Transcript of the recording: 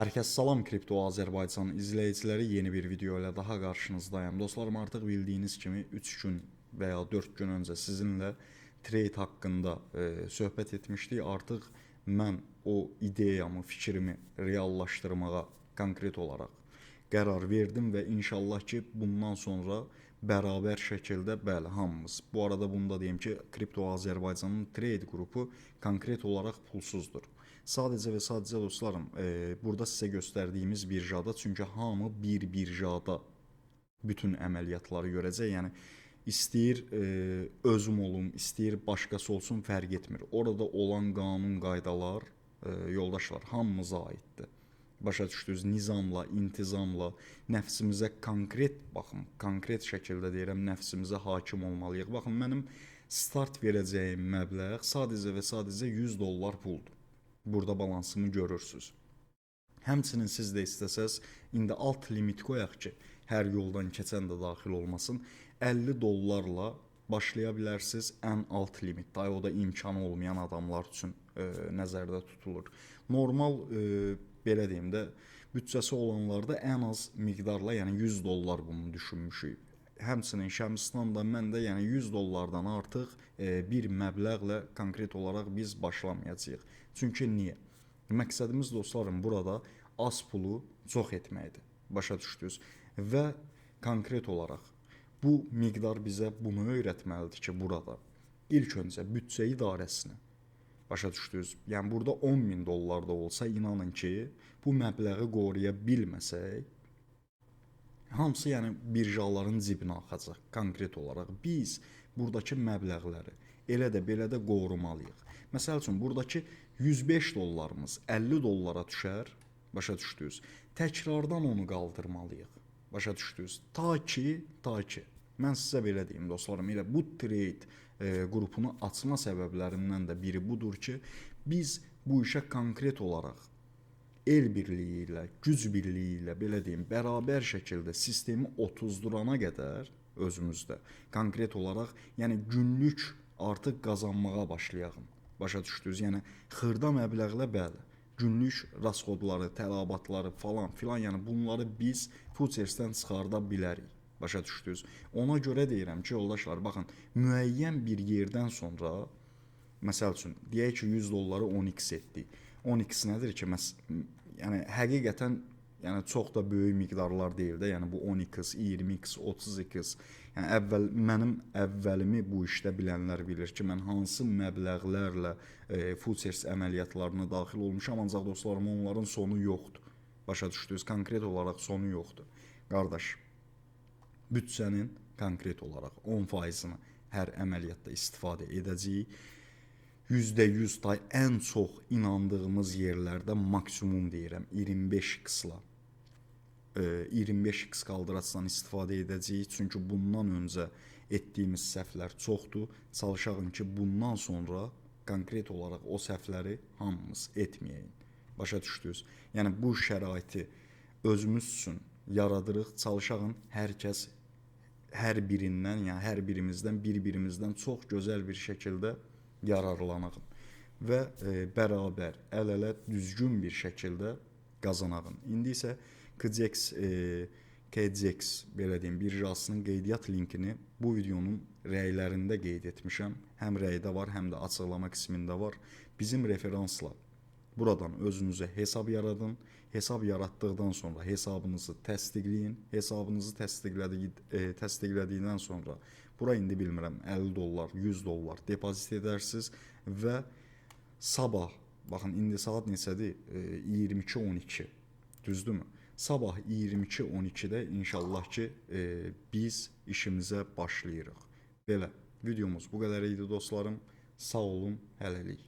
Hər kəs salam, Kripto Azərbaycan izləyiciləri, yeni bir video ilə daha qarşınızdayım. Dostlarım, artıq bildiyiniz kimi 3 gün və ya 4 gün öncə sizinlə trade haqqında söhbət etmişdik. Artıq mən o ideyamı, fikrimi reallaşdırmağa konkret olaraq qərar verdim və inşallah ki, bundan sonra bərabər şəkildə, bəli, hamımız. Bu arada bunu da deyim ki, Kripto Azərbaycanın trade qrupu konkret olaraq pulsuzdur. Sadəcə və sadəcə dostlarım, burada sizə göstərdiyimiz birjada, çünki hamı bir birjada bütün əməliyyatları görəcək. Yəni istəyir özüm olum, istəyir başqası olsun, fərq etmir. Orada olan qanun, qaydalar, yoldaşlar, hamımıza aiddir. Başa düşdünüz? Nizamla, intizamla, nəfsimizə konkret, baxın, konkret şəkildə deyirəm, nəfsimizə hakim olmalıyıq. Baxın, mənim start verəcəyim məbləğ sadəcə və sadəcə 100 dollar puldur. Burada balansımı görürsüz. Həmçinin siz də istəsəz, indi alt limit qoyaq ki, hər yoldan keçən də daxil olmasın. 50 dollarla başlaya bilərsiniz ən alt limitdə. Ay, o da imkanı olmayan adamlar üçün nəzərdə tutulur. Normal belə deyim də, büdcəsi olanlarda ən az miqdarla, yəni 100 dollar bunu düşünmüşük. Həmçinin Şəmsistan da, mən də, yəni 100 dollardan artıq bir məbləğlə konkret olaraq biz başlamayacağıq. Çünki niyə? Məqsədimiz, dostlarım, burada az pulu çox etməkdir. Başa düşdünüz? Və konkret olaraq bu miqdar bizə bunu öyrətməlidir ki, burada ilk öncə büdcə idarəsini, başa düşdünüz? Yəni burada 10 min dollar da olsa, inanın ki, bu məbləği qoruya bilməsək, hamısı yəni birjaların cibinə axacaq konkret olaraq. Biz buradakı məbləğləri elə də belə də qorumalıyıq. Məsəl üçün buradakı 105 dollarımız 50 dollara düşər, başa düşdünüz? Təkrardan onu qaldırmalıyıq. Başa düşdünüz? Ta ki mən sizə belə deyim, dostlarım, elə bu trade qrupunu açma səbəblərindən də biri budur ki, biz bu işə konkret olaraq el birliyi ilə, güc birliyi ilə, belə deyim, bərabər şəkildə sistemi otuzdurana qədər özümüzdə konkret olaraq, yəni günlük artıq qazanmağa başlayaq. Başa düşdünüz? Yəni xırda məbləğlə, bəli, günlük rasxodları, tələbatları falan filan, yəni bunları biz futuresdən çıxarda bilərik. Başa düşdünüz? Ona görə deyirəm ki, yoldaşlar, baxın, müəyyən bir yerdən sonra, məsəl üçün, deyək ki, 100 dolları 10x etdik. 10x nədir ki, yəni həqiqətən yəni çox da böyük miqdarlar deyil də. Yəni bu 10x, 20x, 30x. Yəni əvvəl mənim əvvəlimi bu işdə bilənlər bilir ki, mən hansı məbləğlərlə futures əməliyyatlarına daxil olmuşam, ancaq dostlarım, onların sonu yoxdur. Başa düşdünüz? Konkret olaraq sonu yoxdur. Qardaş, büdcənin konkret olaraq 10%-ni hər əməliyyatda istifadə edəcəyik. %100 tay ən çox inandığımız yerlərdə maksimum deyirəm 25x-la 25x qaldıraçdan istifadə edəcəyik. Çünki bundan öncə etdiyimiz səhvlər çoxdur. Çalışağın ki, bundan sonra konkret olaraq o səhvləri hamımız etməyək. Başa düşdünüz? Yəni bu şəraiti özümüz üçün yaradırıq. Çalışağın hər kəs hər birindən, yəni hər birimizdən, bir-birimizdən çox gözəl bir şəkildə yararlanaq və bərabər əl-ələ düzgün bir şəkildə qazanağın. İndi isə KCX, KCX belə deyim, birjasının qeydiyyat linkini bu videonun rəylərində qeyd etmişəm. Həm rəydə var, həm də açıqlama qismində var. Bizim referansla buradan özünüzə hesab yaradın. Hesab yaratdıqdan sonra hesabınızı təsdiqləyin. Hesabınızı təsdiqlədikdən sonra bura indi bilmirəm 50 dollar, 100 dollar depozit edərsiniz və sabah, baxın, indi saat neçədir? 22:12. Düzdürmü? Sabah 22:12-də inşallah ki, biz işimizə başlayırıq. Belə, videomuz bu qədər idi, dostlarım. Sağ olun, hələlik.